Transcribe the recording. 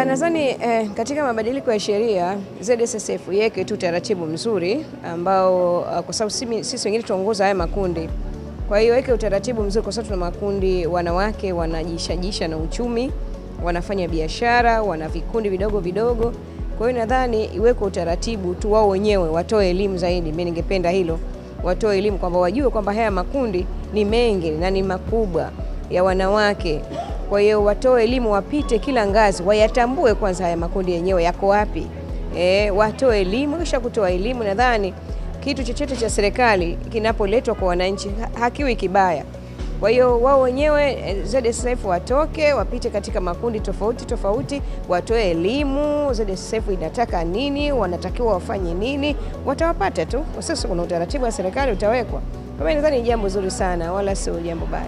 Nadhani katika mabadiliko ya sheria ZSSF iweke tu utaratibu mzuri ambao kwa sababu sisi wengine tuongoza haya makundi. Kwa hiyo weke utaratibu mzuri kwa sababu tuna makundi wanawake wanajishajisha na uchumi, wanafanya biashara, wana vikundi vidogo vidogo. Kwa hiyo nadhani iweke utaratibu tu wao wenyewe watoe elimu zaidi. Mimi ningependa hilo, watoe elimu kwamba wajue kwamba haya makundi ni mengi na ni makubwa ya wanawake. Kwa hiyo watoe elimu, wapite kila ngazi, wayatambue kwanza haya makundi yenyewe yako wapi. Watoe elimu. Kisha kutoa elimu, nadhani kitu chochote cha serikali kinapoletwa kwa wananchi hakiwi kibaya. Kwa hiyo wao wenyewe ZSSF watoke wapite katika makundi tofauti tofauti, watoe elimu ZSSF inataka nini, wanatakiwa wafanye nini, watawapata tu. Kwa sasa kuna utaratibu wa serikali utawekwa. Kwa hiyo nadhani ni jambo zuri sana, wala sio jambo baya.